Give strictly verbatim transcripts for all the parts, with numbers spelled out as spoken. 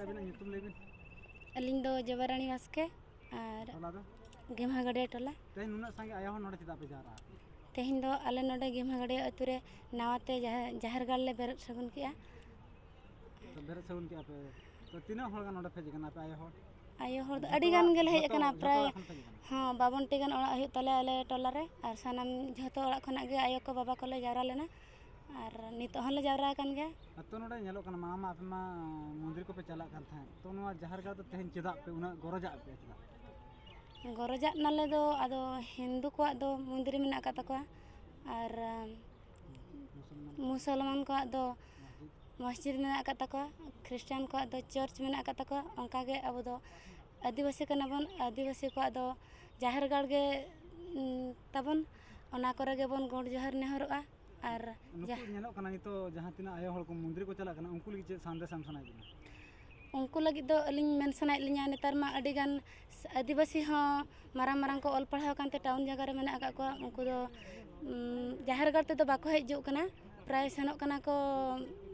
ᱟᱹᱵᱤᱱᱟᱜ ᱧᱩᱛᱩᱢ ᱞᱟᱹᱭ ᱵᱤᱱ᱾ ᱟᱹᱞᱤᱧ ᱫᱚ ᱡᱚᱵᱟᱨᱟᱱᱤ ᱵᱟᱥᱠᱮ ᱟᱨ ᱴᱚᱞᱟ ᱫᱚ? ᱜᱮᱢᱦᱟᱜᱟᱹᱰᱤᱭᱟᱹ ᱴᱚᱞᱟ᱾ ᱛᱮᱦᱮᱧ ᱱᱩᱱᱟᱹᱜ ᱥᱟᱸᱜᱮ ᱟᱭᱳ ᱦᱚᱲ ᱱᱚᱰᱮ ᱪᱮᱫᱟᱜ ᱯᱮ ᱡᱟᱣᱨᱟ ᱟᱠᱟᱱᱟ? ᱛᱮᱦᱮᱧ ᱫᱚ ᱟᱞᱮ ᱱᱚᱰᱮ ᱜᱮᱢᱦᱟᱜᱟᱹᱰᱤᱭᱟᱹ ᱟᱹᱛᱩ ᱨᱮ ᱱᱟᱣᱟᱛᱮ ᱡᱟᱦᱮ-, ᱡᱟᱦᱮᱨ ᱜᱟᱲ ᱞᱮ ᱵᱮᱨᱮᱫ ᱥᱟᱹᱜᱩᱱ ᱠᱮᱜᱼᱟ᱾ ᱛᱚ ᱵᱮᱨᱮᱫ ᱥᱟᱹᱜᱩᱱ ᱠᱮᱜᱼᱟ ᱯᱮ, ᱛᱚ ᱛᱤᱱᱟᱹᱜ ᱦᱚᱲ ᱜᱟᱱ ᱱᱚᱰᱮ ᱯᱮ ᱦᱮᱡ ᱟᱠᱟᱱᱟ ᱟᱯᱮ ᱟᱭᱳ ᱦᱚᱲ? ᱟᱭᱳ ᱦᱚᱲ ᱫᱚ ᱡᱚᱛᱚ ᱟᱹᱰᱤ ᱜᱟᱱ ᱚᱲᱟᱜ, ᱜᱮᱞᱮ ᱦᱮᱡ ᱡᱚᱛᱚ, ᱟᱠᱟᱱᱟ, ᱡᱚᱛᱚ ᱯᱨᱟᱭ᱾ ᱚᱲᱟᱜ ᱠᱷᱚᱱ ᱯᱮ ᱦᱮᱡ ᱟᱠᱟᱱᱟ? ᱦᱚᱸ, ᱵᱟᱵᱚᱱ ᱴᱤ ᱜᱟᱱ ᱚᱲᱟᱜ ᱦᱩᱭᱩᱜ ᱛᱟᱞᱮᱭᱟ ᱟᱞᱮ ᱴᱚᱞᱟ ᱨᱮ, ᱟᱨ ᱥᱟᱱᱟᱢ ᱡᱷᱚᱛᱚ ᱚᱲᱟᱜ ᱠᱷᱚᱱᱟᱜ ᱜᱮ ᱟᱭᱳ ᱠᱚ ᱵᱟᱵᱟ ᱠᱚᱞᱮ ᱡᱟᱣᱨᱟ ᱞᱮᱱᱟ, ᱟᱨ ᱱᱤᱛᱚᱜ ᱦᱚᱸᱞᱮ ᱡᱟᱣᱨᱟ ᱟᱠᱟᱱ ᱜᱮᱭᱟ᱾ ᱟᱨ ᱛᱚ ᱱᱚᱰᱮ ᱧᱮᱞᱚᱜ ᱠᱟᱱᱟ, ᱢᱟᱲᱟᱝ ᱢᱟ ᱟᱯᱮ ᱢᱟ ᱢᱚᱱᱫᱤᱨ ᱠᱚᱯᱮ ᱪᱟᱞᱟᱜ ᱠᱟᱱ ᱛᱟᱦᱮᱸᱫ, ᱛᱚ ᱱᱚᱣᱟ ᱡᱟᱦᱮᱨ ᱜᱟᱲ ᱫᱚ ᱛᱮᱦᱮᱧ ᱪᱮᱫᱟᱜ ᱯᱮ ᱩᱱᱟᱹᱜ ᱜᱚᱨᱚᱡᱟᱜ ᱯᱮ ᱪᱮᱫᱟᱜ? ᱜᱚᱨᱚᱡᱟᱜ ᱱᱟᱞᱮ ᱫᱚ ᱟᱫᱚ ᱦᱤᱱᱫᱩ ᱠᱚᱣᱟᱜ ᱫᱚ ᱢᱚᱱᱫᱤᱨ ᱢᱮᱱᱟᱜ ᱟᱠᱟᱫ ᱛᱟᱠᱚᱣᱟ, ᱟᱨ ᱢᱩᱥᱚᱞᱢᱟᱱ ᱢᱩᱥᱚᱞᱢᱟᱱ ᱠᱚᱣᱟᱜ ᱫᱚ ᱢᱚᱥᱡᱤᱫ? ᱢᱚᱥᱡᱤᱫ ᱢᱮᱱᱟᱜ ᱟᱠᱟᱫ ᱛᱟᱠᱚᱣᱟ, ᱠᱷᱨᱤᱥᱴᱟᱱ ᱠᱚᱣᱟᱜ ᱫᱚ ᱪᱟᱨᱪ ᱢᱮᱱᱟᱜ ᱟᱠᱟᱫ ᱛᱟᱠᱚᱣᱟ᱾ ᱚᱱᱠᱟᱜᱮ ᱟᱵᱚ ᱫᱚ ᱟᱹᱫᱤᱵᱟᱹᱥᱤ ᱠᱟᱱᱟ ᱵᱚᱱ, ᱟᱹᱫᱤᱵᱟᱹᱥᱤ ᱠᱚᱣᱟᱜ ᱫᱚ ᱡᱟᱦᱮᱨ ᱜᱟᱲ ᱜᱮ, ᱩᱸ, ᱛᱟᱵᱚᱱ, ᱚᱱᱟ ᱠᱚᱨᱮ ᱜᱮᱵᱚᱱ ᱜᱚᱰ ᱡᱚᱦᱟᱨ ᱱᱮᱦᱚᱨᱚᱜᱼᱟ᱾ ᱟᱨ ᱱᱩᱠᱩ ᱡᱟᱦ- ᱧᱮᱞᱚᱜ ᱠᱟᱱᱟ ᱱᱤᱛᱚᱜ ᱡᱟᱦᱟᱸ ᱛᱤᱱᱟᱹᱜ ᱟᱭᱳ ᱦᱚᱲ ᱠᱚ ᱢᱚᱱᱫᱤᱨ ᱠᱚ ᱪᱟᱞᱟᱜ ᱠᱟᱱᱟ, ᱩᱱᱠᱩ ᱞᱟᱹᱜᱤᱫ ᱪᱮᱫ ᱥᱟᱸᱫᱮᱥ ᱮᱢ ᱥᱟᱱᱟᱭᱮᱫ ᱵᱚᱱᱟ? ᱩᱱᱠᱩ ᱞᱟᱹᱜᱤᱫ ᱫᱚ ᱟᱹᱞᱤᱧ ᱢᱮᱱ ᱥᱟᱱᱟᱭᱮᱫ ᱞᱤᱧᱟ, ᱱᱮᱛᱟᱨ ᱢᱟ ᱟᱹᱰᱤ ᱜᱟᱱ ᱟᱹᱫᱤᱵᱟᱹᱥᱤ ᱦᱚᱸ ᱢᱟᱨᱟᱝ ᱢᱟᱨᱟᱝ ᱠᱚ ᱚᱞ ᱯᱟᱲᱦᱟᱣ ᱟᱠᱟᱱ ᱛᱮ ᱴᱟᱣᱩᱱ ᱡᱟᱭᱜᱟ ᱨᱮ ᱢᱮᱱᱟᱜ ᱟᱠᱟᱫ ᱠᱚᱣᱟ, ᱩᱱᱠᱩ ᱫᱚ, ᱩᱸ, ᱡᱟᱦᱮᱨ ᱜᱟᱲ ᱛᱮᱫᱚ ᱵᱟᱠᱚ ᱦᱮᱡ ᱦᱤᱡᱩᱜ ᱠᱟᱱᱟ, ᱯᱨᱟᱭ ᱥᱮᱱᱚᱜ ᱠᱟᱱᱟ ᱠᱚ,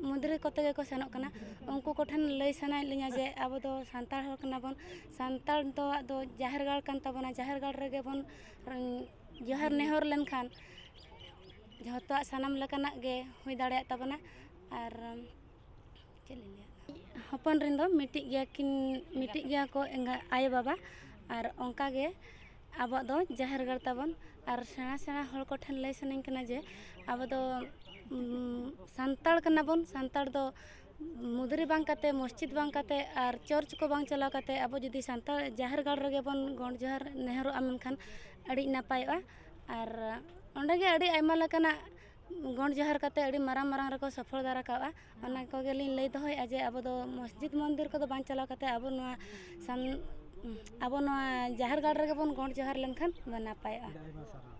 ᱢᱚᱱᱫᱤᱨ ᱠᱚᱛᱮ ᱜᱮᱠᱚ ᱥᱮᱱᱚᱜ ᱠᱟᱱᱟ᱾ ᱩᱱᱠᱩ ᱠᱚᱴᱷᱮᱱ ᱞᱟᱹᱭ ᱥᱟᱱᱟᱭᱮᱫ ᱞᱤᱧᱟ ᱡᱮ ᱟᱵᱚ ᱫᱚ ᱥᱟᱱᱛᱟᱲ ᱦᱚᱲ ᱠᱟᱱᱟ ᱵᱚᱱ, ᱥᱟᱱᱛᱟᱲ ᱫᱚ ᱟᱫᱚ ᱡᱟᱦᱮᱨ ᱜᱟᱲ ᱠᱟᱱ ᱛᱟᱵᱚᱱᱟ, ᱡᱟᱦᱮᱨ ᱜᱟᱲ ᱨᱮᱜᱮ ᱵᱚᱱ, ᱩᱸ, ᱡᱚᱦᱟᱨ ᱱᱮᱦᱚᱨ ᱞᱮᱱᱠᱷᱟᱱ ᱡᱷᱚᱛᱚᱣᱟᱜ ᱥᱟᱱᱟᱢ ᱞᱮᱠᱟᱱᱟᱜ ᱜᱮ ᱦᱩᱭ ᱫᱟᱲᱮᱭᱟᱜ ᱛᱟᱵᱚᱱᱟ᱾ ᱟᱨ ᱪᱮᱫ ᱞᱤᱧ ᱞᱟᱹᱭᱟ, ᱦᱚᱯᱚᱱ ᱨᱮᱱ ᱫᱚ ᱢᱤᱫᱴᱤᱡ ᱜᱮᱭᱟ ᱠᱤᱱ, ᱢᱤᱫᱴᱤᱡ ᱜᱮᱭᱟ ᱠᱚ ᱮᱸᱜᱟ-, ᱟᱭᱳᱼᱵᱟᱵᱟ᱾ ᱟᱨ ᱚᱱᱠᱟ ᱜᱮ ᱟᱵᱚᱣᱟᱜ ᱫᱚ ᱡᱟᱦᱮᱨ ᱜᱟᱲ ᱛᱟᱵᱚᱱ᱾ ᱟᱨ ᱥᱮᱬᱟ ᱥᱮᱬᱟ ᱦᱚᱲ ᱠᱚᱴᱷᱮᱱ ᱞᱟᱹᱭ ᱥᱟᱱᱟᱧ ᱠᱟᱱᱟ ᱡᱮ ᱟᱵᱚ ᱫᱚ, ᱩᱸ, ᱥᱟᱱᱛᱟᱲ ᱠᱟᱱᱟ ᱵᱚᱱ, ᱥᱟᱱᱛᱟᱲ ᱫᱚ ᱢᱩᱫᱽᱨᱤ ᱵᱟᱝ ᱠᱟᱛᱮ, ᱢᱚᱥᱡᱤᱫ ᱵᱟᱝ ᱠᱟᱛᱮ ᱟᱨ ᱪᱟᱨᱪ ᱠᱚ ᱵᱟᱝ ᱪᱟᱞᱟᱣ ᱠᱟᱛᱮ ᱟᱵᱚ ᱡᱩᱫᱤ ᱥᱟᱱᱛᱟᱲ ᱡᱟᱦᱮᱨ ᱜᱟᱲ ᱨᱮᱜᱮ ᱵᱚᱱ ᱜᱚᱰ ᱡᱚᱦᱟᱨ ᱱᱮᱦᱚᱨᱚᱜᱼᱟ ᱢᱮᱱᱠᱷᱟᱱ ᱟᱹᱰᱤ ᱱᱟᱯᱟᱭᱚᱜᱼᱟ᱾ ᱟᱨ ᱚᱸᱰᱮ ᱜᱮ ᱟᱹᱰᱤ ᱟᱭᱢᱟ ᱞᱮᱠᱟᱱᱟᱜ ᱜᱚᱰ ᱡᱚᱦᱟᱨ ᱠᱟᱛᱮ ᱟᱹᱰᱤ ᱢᱟᱨᱟᱝ ᱢᱟᱨᱟᱝ ᱨᱮᱠᱚ ᱥᱚᱯᱷᱚᱞ ᱫᱟᱨᱟ ᱠᱟᱜᱼᱟ᱾ ᱚᱱᱟ ᱠᱚᱜᱮᱞᱤᱧ ᱞᱟᱹᱭ ᱫᱚᱦᱚᱭᱮᱫᱼᱟ ᱡᱮ ᱟᱵᱚ ᱫᱚ ᱢᱚᱥᱡᱤᱫ ᱢᱚᱱᱫᱤᱨ ᱠᱚᱫᱚ ᱵᱟᱝ ᱪᱟᱞᱟᱣ ᱠᱟᱛᱮ ᱟᱵᱚ ᱱᱚᱣᱟ ᱥᱟᱱ-, ᱟᱵᱚ ᱱᱚᱣᱟ ᱡᱟᱦᱮᱨ ᱜᱟᱲ ᱨᱮᱜᱮ ᱵᱚᱱ ᱜᱚᱰ ᱡᱚᱦᱟᱨ ᱞᱮᱱᱠᱷᱟᱱ ᱵᱚᱱ ᱱᱟᱯᱟᱭᱚᱜᱼᱟ᱾ ᱟᱹᱰᱤ ᱟᱭᱢᱟ ᱥᱟᱨᱦᱟᱣ᱾